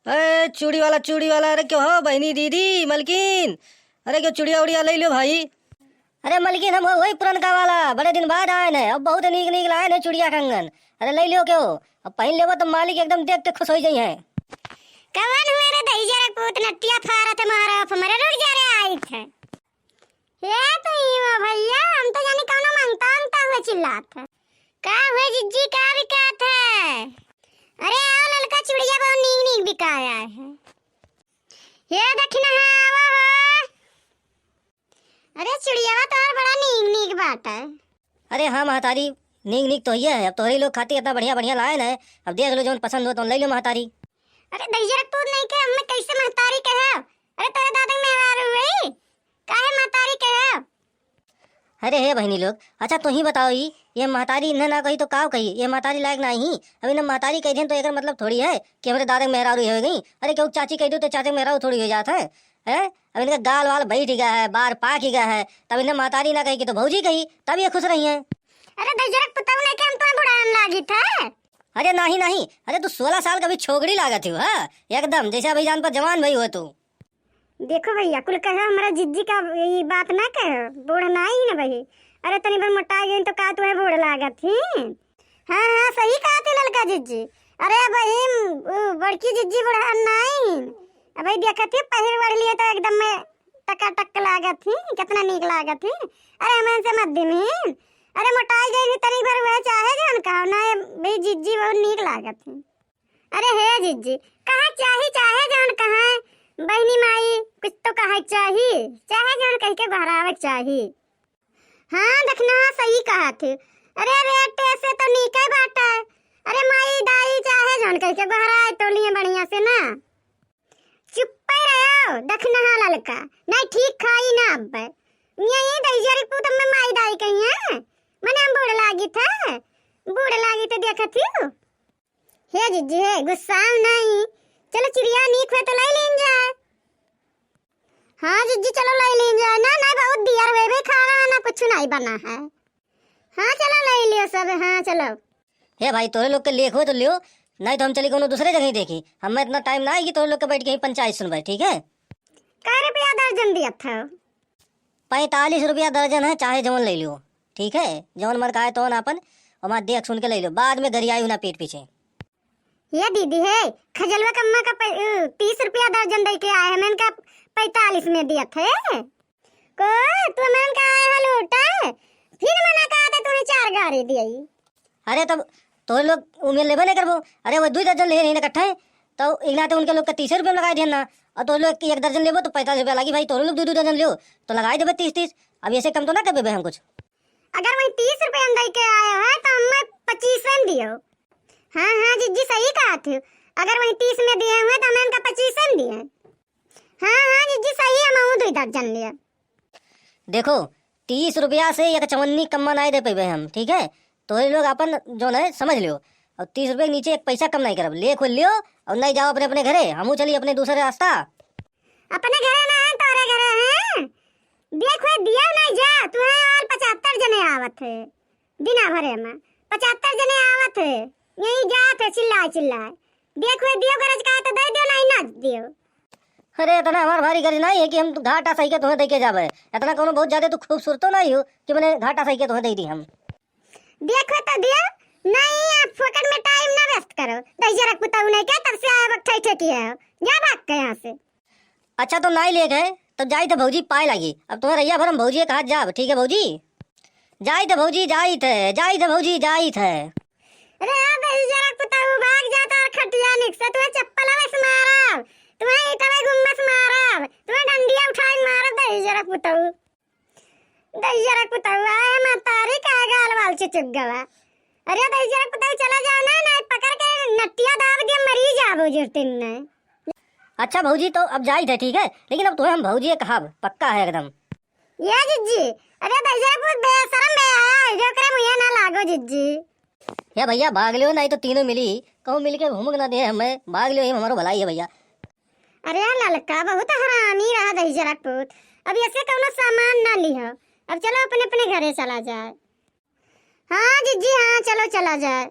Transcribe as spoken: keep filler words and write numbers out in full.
ए, चूड़ी वाला, चूड़ी वाला, अरे क्यों हो बहिनी, दीदी, मलकिन, अरे क्यों चूड़िया उड़िया लइ ल्यो भाई। अरे मलकिन, हम हो वही पुरनका वाला, बड़े दिन बाद आएन है, अब बहुत नीक नीक लाएन है चूड़िया कंगन। अरे लइ ल्यो क्यों, अब पहिन लेबो तो मालिक एकदम देख के खुश होइ जइहैं। कवन हुए रे दहिजरा पूत, नटिया फारत है मारा, हमरे रुक जा रे, आइत है। हे तो ई हो भइया, हम तो जानी कउनो मंगता उंगता हुए चिल्लात है। का हुए जिज्जी, का बिकात है? अरे आओ ललका चूड़िया बहुत नीक नीक बिकाया है। हे दखिनहा, आवा हो। अरे चूड़ियावा तोहर बड़ा नीक नीक बाटे। अरे हाँ महतारी, नीक नीक तो ही है। अब तोहरी लोग खातिर इतना बढ़िया बढ़िया लाएन है, अब देख लो जौन पसंद हो तौन लइ लो महतारी। अरे दहिजरा पूत नहीं के हमें कैसे महतारी कहे? अरे तोरे दादा के मेहरारू हुई, काहे महतारी कहे? अरे हे बहिनी लोग, अच्छा तू ही बताओ, ई ये महतारी इन्हें ना कही तो काव कही? ये महतारी लायक नाही। अब इन्हें महतारी कहि देन तो एकर मतलब थोड़ी है कि हमरे दादा के मेहरारू होइ गई। अरे क्यों चाची कहि दो तो चाचा के मेहरारू थोड़ी होइ जात है, हैं? अब इनका गाल वाल बैठ गया है, बार पाक गया है, तब इन्हें महतारी ना कही कि तो भौजी कही, तब ये खुश रही हैं। अरे दहिजरा के पुतऊ नहीं के हम तुम्हें बुढ़ान लागित है। अरे नाही नाही, अरे तू सोलह साल का भी छोकरी लागत हो, हाँ एकदम जैसे अभी जान पर जवान भई हो तू। देखो भइया, कुल कहे हमरा जिज्जी का ई बात ना कहो, बूढ़ नाही न भई। अरे तनी भर मोटा गई तो का तुम्हें बूढ़ लागत ही? हाँ हाँ, सही कहत ही ललका जिज्जी। अरे अब ई उ बड़की जिज्जी बुढ़ान नाही। अब ई देखत ही पहिर ओढ़ लिए तो एकदम में टकाटक लागत ही, कितना नीक लागत ही। अरे हम इनसे मत दिमी। अरे मोटाई गई भी तनी भर हुए चाहे जौन कहो ना, ए भई जिज्जी बहुत नीक लागत ही। अरे हे जिज्जी, कहा चाही चाहे जौन कहा, बहिनी माई कुछ तो कहा चाही, चाहे जौन कह के गोहरावे चाही। हाँ दखिनहा, सही कहत ही। अरे रेट से तो नीके बाटे। अरे माई दाई चाहे जौन कह के गोहराए तो लिए बढ़िया से ना। चुप्पे रहो दखिनहा ललका, नहीं ठीक खाई ना अब। यही दहिजरा के पूत में माई दाई कही है, मने हम बूढ़ लागित है, बूढ़ लागित है देखत ही। हे जिज्जी हे, गुस्साओ नहीं। चलो चूड़िया नीक हुए तो लइ लीन जाए। हाँ जिज्जी, चलो लइ लीन जाए। ना ना, बहुत दियर हुए भी, खाना वाना कुछ नहीं बना है। हाँ चलो लइ लियो सब, हाँ चलो। हे भाई, तोरे लोग के लेख हुए तो लियो, नहीं तो हम चली कौनो दूसरे जगह देखी। हमें इतना टाइम ना है कि तोरे लोग के बैठ के ही पंचायत सुनबे, ठीक है? कै रुपया दर्जन दिया था? पैंतालीस रुपया दर्जन है, चाहे जौन लइ लियो, ठीक है? जौन मन का है तौन आपन ओमा देख सुन के लइ लियो, बाद में गरियाई ना पीठ पीछे। ये दीदी हे, खजलवा कम्मा का पै-, उ, तीस रुपया दर्जन दइ के आए हैं, मैं इनका पैंतालीस में दिया थे। को, तू मन का आए हो लूटा, फिर मना कहा था तुम्हें चार गारी दिया। अरे तब तोहरे लोग उमेर लेबे नहीं करबो। अरे वो दुई दर्जन ले रही ना इकट्ठे, तो इगना तो उनके लोग के तीस रुपये में लगाए दिया ना, और तोहरे लोग एक दर्जन लेबो तो पैंतालीस रुपया लागी भाई, तोहरे लोग दो दो दर्जन लियो तो लगाए देबे तीस तीस। अब ऐसे कम तो ना कर देबे हम कुछ। अगर वही तीस रुपये हम दे के आए हैं तो हमें पच्चीस में दियो। हाँ हाँ जिज्जी सही कहा थी, अगर वही तीस में दिए हुए तो हमें इनका पच्चीस में दिए। हाँ हाँ जिज्जी सही, हम दो दर्जन लिए। देखो, तीस रुपया से एक चवन्नी कम नाहीं दे पइबे हम, ठीक है? तोहरे लोग आपन जौन है समझ लियो, और तीस रुपये के नीचे एक पैसा कम नाहीं करब। ले खोल लियो और नाहीं जाओ अपने अपने घरे, हमहू चली अपने दूसरे रास्ता। अपने घरे ना है, तोहरे घरे है। देख, दिया नाहीं जा, तुम्हें और पचहत्तर जने आवत है दिना भरे में, पचहत्तर जने आवत है, यहीं जात है चिल्लाए चिल्लाए। देख, दियो गरज का है तो दे दियो, नाहीं ना दियो। अरे, इतना हमार भारी गरज नाहीं है कि हम घाटा सही के तुम्हें दे के जाबे। इतना कौनो बहुत ज्यादा तू खूबसूरतो नाहीं हो कि मने घाटा सही के तुम्हें दे दी हम। देखो तो दियो, नाहीं, आप फोकट में टाइम ना वेस्ट करो। दहिजरा के पुताऊ नाहीं के तब से आए वक्त ठे ठे किए हो। जा भाग के यहाँ से। अच्छा, तो नाहीं ले गए, तब जाई थे भौजी पाए लागी। अब तुम्हें रैया भर हम भौजी के कहा जाब, ठीक है भौजी? जाई थे भौजी, जाई थे, जाई थे भौजी, जाई थे। अरे, आ दहिजरा के पुताऊ, भाग जा तार खटिया निक से, तुम्हें चप्पल से मारब, तुम्हें ईंटवे गुम्बे से मारब, तुम्हें डंडिया उठाई मारब, दहिजरा के पुताऊ। दहिजरा के पुताऊ, आए महतारी का गाल वाल चिचुक गवा। अरे, दहिजरा के पुताऊ, चला जाओ ना, नाहीं पकड़ के नटिया दाब दिया, मरी जाबो जुर्तिन ने। अच्छा भौजी, तो अब जाई थे, ठीक है, लेकिन अब तुम्हें हम भौजी कहब, पक्का है एकदम। ये जिज्जी, अरे दहिजरा के पूत बेशरम बे आया है, जो करे मुझे ना लागो जिज्जी। हे भैया, भाग लियो, नाहीं तो तीनों मिली, कहूँ मिल के घूमक ना दे हमें, भाग लियो, ये हमारो भलाई है भैया। अरे ललका बहुत हरामी रहा दहिजरा के पूत, अब ऐसे कौनो सामान ना लिहो, अब चलो अपने अपने घरे चला जाए। हाँ जिज्जी, हाँ चलो चला जाए।